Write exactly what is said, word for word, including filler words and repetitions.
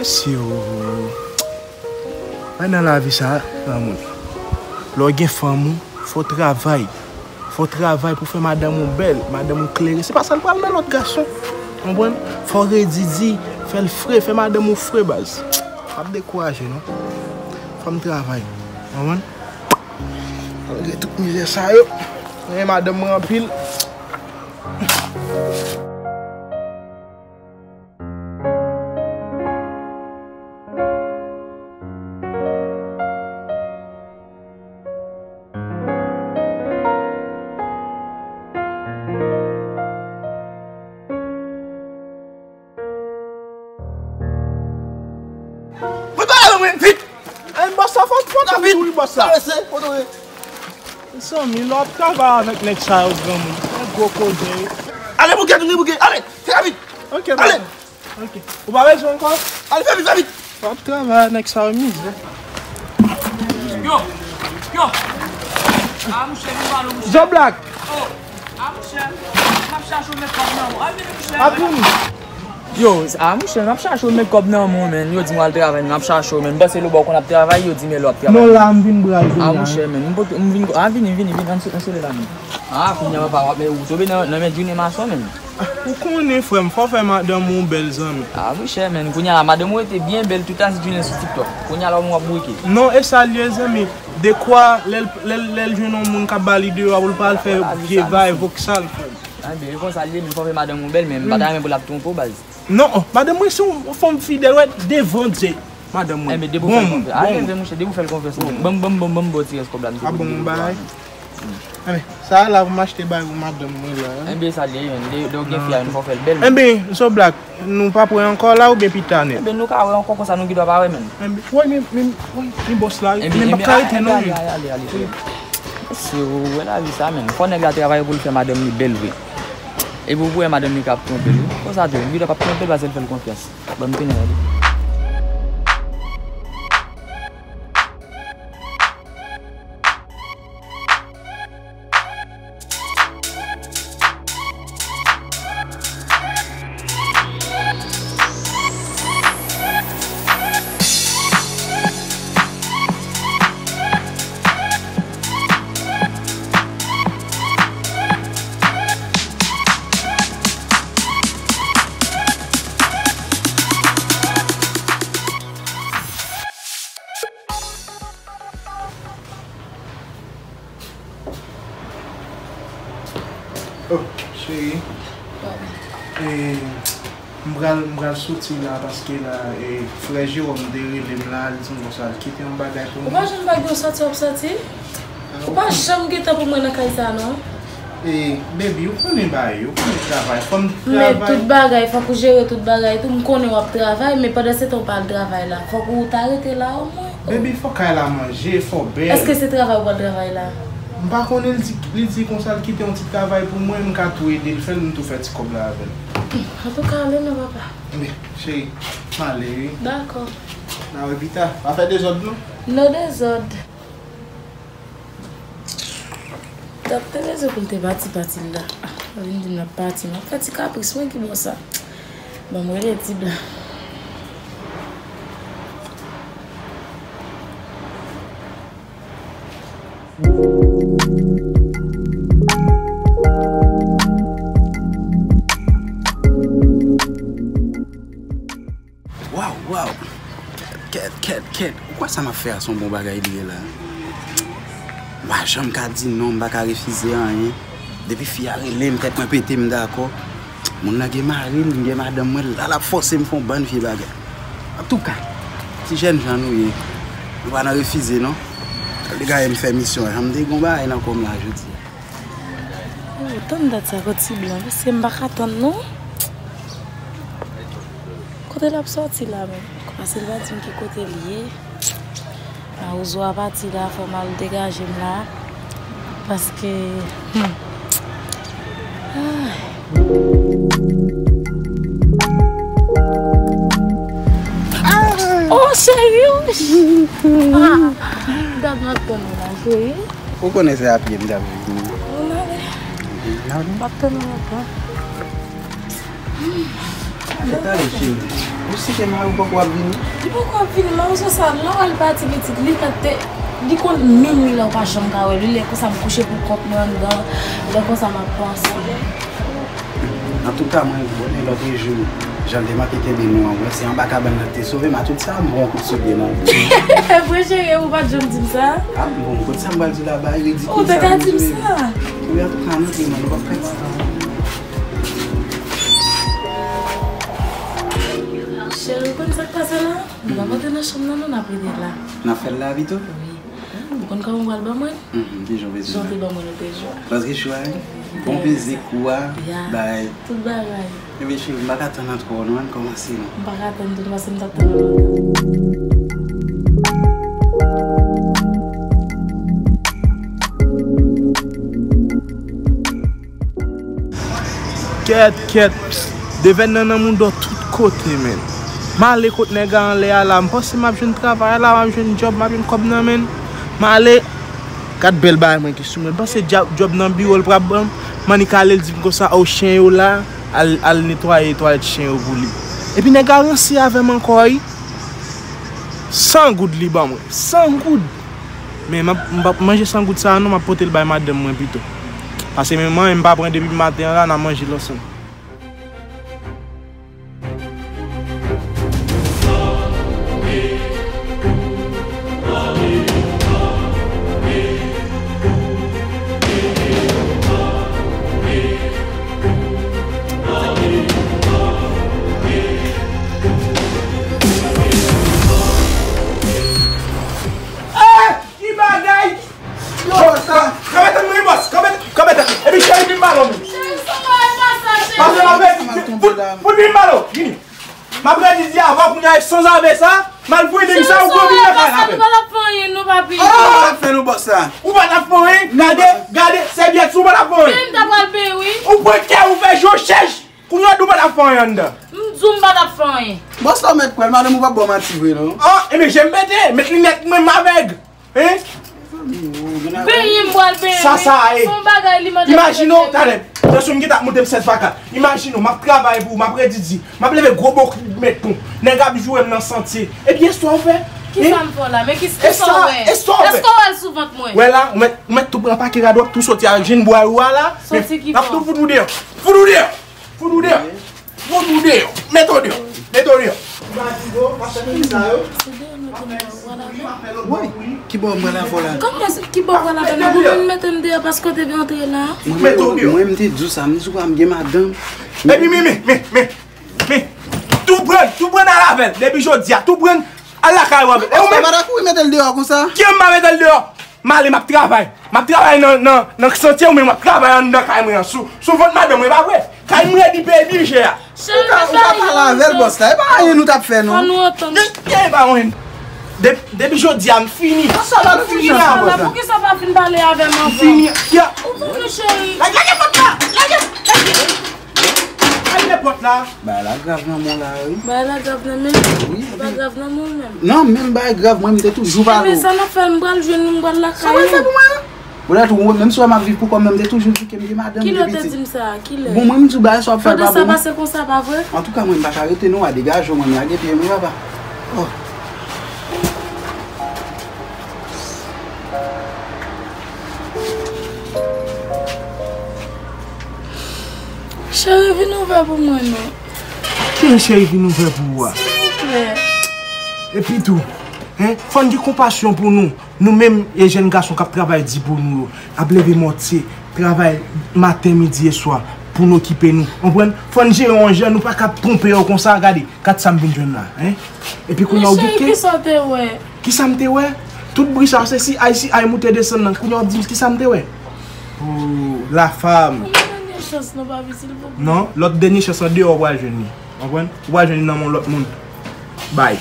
Mesye o. Mwen nan lavi sa, granmoun. Lè w gen fanm ou, fò w travay. Fò w travay pou fè madanm ou bèl, madanm ou klere. Se pa sa l pral nan lòt gason. Konprann? Fò w redi di, fè l fre, fè madanm ou fre, baz. Pa dekouraje, non. Fò m travay. Konprann? Malgre tout mizè sa yo, mwen renmen madanm mwen anpil. Mwen pale mwen vit. Ay, bòs la, fò, fò, fò, wi, bòs la. Mezanmi, lè w ap travay avèk nèg sa yo, granmoun, se gwo koze. Ale, bouke, vini, bouke, ale, fè vit. Ok, ale. Ok. Ou pa bezwen ankò? Ale, fè vit, fè vit. W ap travay avèk nèg sa yo, mizè. Yo, yo. A, mouche, vin pale, mouche. Zo Black. Oh, a, mouche, m ap chache yon mèt kòb nan ou. A, vini, mouche. Ap vini. Yo, a, mouche, m ap chache yon mèt kòb nan ou, men. Yo di m al travay, m ap chache w, men. M panse lè w konn ap travay, yo di m lè w ap travay. Non, la, m vin bral. A, mouche, men. M pote, m vin, a, vini, vini, vini, ann sou, ann sou la, men. A, kounye a, papa, w ap, men ou tonbe nan, nan men Junior Mason, men. Ou konnen, frè m, fò w fè madanm ou bèl, zanmi. A, mouche, men. Kounye a la, madanm ou rete byen bèl, tout a si Junior sou TikTok. Kounye a la, w ap bouke. Non, e sa l ye, zanmi. Dekwa, lè l, lè l, lè l jwenn yon moun k ap ba li deyò a, pou l pa al fè vye bay voksal, frè m. Enben, e konsa l ye, men fò w fè madanm ou bèl, men m pa ta renmen pou l ap twonpe w, baz. Non, madanm mwen se yon fanm fidèl, wè, devan Dye. Madanm mwen. Enben, depi w fè l konfyans. A, bon, leve, mouche, depi w fè l konfyans, bon, ban m, ban m, ban m, ban m ba w ti rès kòb la, m te konn gen pou bagay. Enben, sa a la pou m achte bagay pou madanm mwen la. Enben, sa l ye, men, de, de w gen fi a, men fò w fè l bèl, men. Enben, Zo Black, nou pa prè ankò la oubyen pita nèt? Enben, nou ka wè ankò konsa, nou gen dwa pa wè, men. Enben, woy, men, men, woy, men bòs la, enben, men m pa ka rete non, ale, men. Ale, ale, ale, ale. Si w wè lavi sa, men, fò nèg la travay pou l fè madanm li bèl vre. Epi w wè madanm li ka ap twonpe l, wi. Konsa tou, li p ap twonpe l paske l fè l konfyans. Ban m tounen gade. Oh, cheri. E, m pral, m pral soti la paske la, e, frè Jerome te rele m la, li di m konsa l kite yon bagay pou mwen. Ou pa janm pa gen yon sòti w ap sòti? Ou pa janm gen tan pou mwen nan kay sa a, non. E, baby, ou konnen bagay yo, ou konnen travay, fò m travay. Men tout bagay, fòk ou jere tout bagay tou. M konnen w ap travay, men pandan se tan ou pa al travay la, fòk ou ta rete la omwen. Baby, fò kay la manje, fò bèl. Èske se travay ou pral travay la? M pa konnen, li di, li di konsa l kite yon ti travay pou mwen, m ka tou ede l fè l, m tou fè ti kòb la avè l. Antouka, ale non, papa. Ebyen, cheri, m ale, wi. Dakò. N a wè pita. Pa fè dezòd, non. No dezòd. T ap te bezwen pou l te pati, pati l la. Ah, vin di m l ap pati, m ap fè ti kapris mwen ki bò sa. Ban m rele Ti Blan. Waw, waw. Kèt, kèt, kèt, kèt. Ou kwè sa m ap fè a se yon bon bagay li ye la? M pa janm ka di non, m pa ka refize anyen. Depi fi a rele m, tèt mwen pete, m dakò. Moun nan gen mari l, m gen madanm mwen, la l ap fòse m fè yon bann vye bagay. Antouka, ti jènjan nou ye, nou pa nan refize non. Al degaje m fè misyon an, jan m te gen yon bagay nan kò m la jodi a. Oh, tann dat sa kot Ti Blan, mesye, m pa ka tann non. Kote l ap sòti la menm? Kòmanse l pa di m ki kote l ye. Mawozo a pati la, fò m al degaje m la. Paske, hmm. Ay. Oh, cheri, wi. Ah, gad m ap tann ou la, cheri. Ou konnen se a pye m t ap vini. Ann ale. Ann ale. M ap tann ou ankò. Fè talè, cheri. Ou si ke mari w poko ap vini? Li poko ap vini, mari w se sa, lè w al pati pitit, li mèt te, li konn minwi lè w pa janm ka wè li, lè konsa m kouche pou kont mwen anndan, lè konsa m ap panse. Antouka, mwen konnen lòt jou, jan l te manke kenbe nou an, mwen se anba kabann nan te sove m, a tout sa, m pran yon kout soulye nan vye. Vre cheri, ou pa t janm di m sa? A, bon, kout sa m pral di la, ba ridikil. Ou te ka di m sa. Wi, antouka, nou te, nou p ap pèdi tan. Cheri, ou konn sa k pase la? Nou p ap antre nan chanm nan, non, n ap rete la. N ap fè l la pito? Wi. Ou konn kòman ou pral ban mwen? Mhm, ki jan w bezwen? Jan w te ban mwen, nou te jwe. Paske chwa, bon peze, kou a, bay. Tout bagay. Ebyen, cheri, m pa ka tann antwò, non, ann kòmanse, non. M pa ka tann tou, paske m t ap tann ou lontan. Kèt, kèt, pst, devèn nan nan mouda w tout kote, menn. M ale kot nèg la anlè a la, m panse m ap jwenn travay la, m ap jwenn djòb, m ap jwenn kòb nan men l. M ale, gad bèl bagay mwen ki sou mwen. M panse dja-, djòb nan biwo l pral ban m. M annik ale, l di m konsa, o, chen yo la, al, al netwaye twalèt chen yo pou li. Epi nèg la ranse avè m ankò, wi. San goud li ban mwen. San goud. Men m ap, m p ap manje san goud sa a non, m ap pote l bay madanm mwen pito. Paske men mwen, m pa pran depi maten an la, n a manje l ansanm. Ki bagay? Yo, sa. Kanpe tèt mwen, bòs. Kanpe, kanpe tèt. Epi cheri, vin balo, men. Cheri, sa va, e pa sa, cheri. Pase la, men. Fout, fout vin balo. Vini. M ap redi di avan, kounye a, e sanzave sa, m al voye nèg sa, ou pran vin nan kay la, men. Cheri, sa va, nou pa t ap fè anyen, non, papi. Ah, ou pa t ap fè, non, bòs la. Ou pa t ap fè anyen? Gade, gade, sèvyèt, si ou pa t ap fè anyen. Men m ta pral benyen, wi. Ou pran kè, ou fè je w chèch. Kounye a, ou di w pa t ap fè anyen anndan. M di w m pa t ap fè anyen. Bòs la, ou mèt kwè l, madanm ou p ap ba w manti vre, non. Ah, ebyen, je m pete, met linèt mwen, m avèg. Hein? Benyen m pral benyen. Sa, wi, sa a ye. Se yon bagay li mande. Imajine w, talè, tansyon m gentan ap monte m sèz pa kat. Imajine w, m ap travay pou ou, m ap redi di, m ap leve gwo bokit met pou w. Nèg ap joure m nan santye. Epi, èske w fè? Kisa m fè w la? Men ki, kisa w wè? Èske w wè? Èske w wè l sou vant mwen? Wè la, ou mèt, ou mèt tou pran pake rad, w ap tou soti avèk jenn bwa ou a la. Soti ki bò? N ap tou fout ou deyò. Fout ou deyò. Fout ou deyò. Fout ou deyò. Mete w deyò. Mete w deyò. Woy, ki bò mwen la fò la? Kòman ki bò mwen la fò la? Ou vin mete m deyò paske w te vin antre la? Mwen, mwen, mwen, m te di w sa, m di w pa m gen madanm. Epi men, men, men, men, men. Tou pran, tou pran al avè l. Depi jodi a, tou pran al lakay ou avè l. E ou menm? Ou pa ta kouri mete l deyò konsa? Ki m pa mete l deyò? M ale, m ap travay. M ap travay nan, nan, nan santye, ou menm w ap travay anndan kay mwen an. Sou, sou vant madanm mwen, pa vre? Kay mwen redi peye bidjè a. Ou ka, ou ka pale avè l, bòs la. E pa anyen nou t ap fè, non. Fò nou antann. Gen, gen, e pa anyen. De-, depi jodi a, m fini. Sa, sa, sa, m fini sa, avè w. Poukisa w pa fin pale avè m anvan? M fini. Ya. Ou fini, cheri. Lage, lage pòt la. Lage, lage. Lage pòt la. Bagay la grav nan men w la, wi. Bagay la grav nan men m? Wi. Bagay grav nan men w menm? Non, menm bagay grav, mwen, m te toujou pale w. Ebyen, sa n ap fè, m pral jwenn ou, m pral lakay ou. Sa w pral fè pou mwen? Ou la tou, menm si w wè m ap viv pou kò m, men m te toujou di ke m gen madanm, m gen pitit. Kilè w te di m sa? Kilè? Bon, mwen, m di w bagay sa w ap fè pa bon. Fò de sa pase konsa, pa vre? Antouka, mwen, m pa ka rete non, a degaje w, mwen, lage pye m, wi, papa. Oh. Cheri, vin ouvè pou mwen, non. Kijan cheri vin ouvè pou ou a? Silvouplè. Epi tou, hein, fò n gen konpasyon pou nou. Nou menm, e jèn gason k ap travay di pou nou yo, ap leve mòtye, travay maten, midi e swa, pou n okipe nou. Konprann? Fò n jere yon jan, nou pa ka twonpe yo konsa, gade. Gad sa m vin jwenn la, hein? Epi kounye a ou gen ke. Men cheri, kisa w te wè? Kisa m te wè? Tout bri sa, se si ay, si ay moute desann nan. Kounye a w ap di m kisa m te wè? Oh, la femme. Yon dènye chans non, papi, silvouplè. Non, lòt dènye chans lan deyò w pral jwenn li. Konprann? Ou pral jwenn li nan men yon lòt moun. Bay.